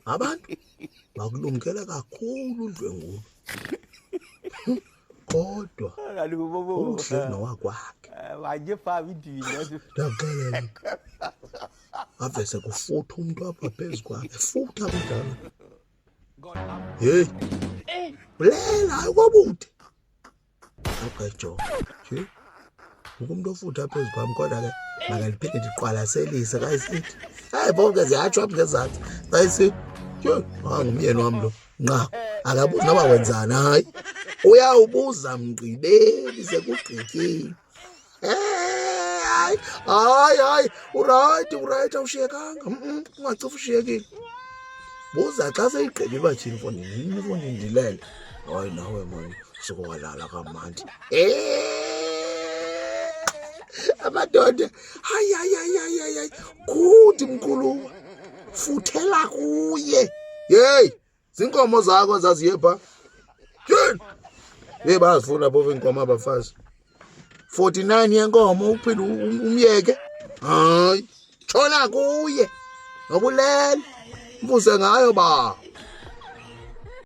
Abantu bakulumkela kakhulu udlwengulo. Kodwa uhleli nowakwakhe. Ndakuxelela. Avese kufutha umuntu apha phezu kwakhe, futha kudala. Hey. Ulela hayi kobude. Akayijoko. Nje. Umuntu ofutha phezu kwami kodwa ke makandiphinde ndiqwalaselise xa isithi. Hayi bonke ziyatsho apha ngezantsi. Xa isithi, yho, ngumyeni wam lo. Nqa, akabuzi noba wenzani hayi. Uyawubuza mgqibeli sekugqityiwe. Hey, hayi, hayi, hayi, urayithi, urayithi awushiyekanga. Ungacifa ushiyekile. Buza xa seyigqibile uba tyhini mfondini, yini mfondini ndilele. Hayi nawe mani, suke walala kamandi. Eh, amadoda, hayi, hayi, hayi, hayi, hayi, hayi, kuthi mkhuluwa, futhela kuye. Yeyi, Zinkomo zakho zaziye pha. Tyhini. Hey bayazifuna phofu iinkomo abafazi. 49 yenkomo uphinde umyeke. Hayi. Tshona kuye. Nokulele. Mvuse ngayo ba.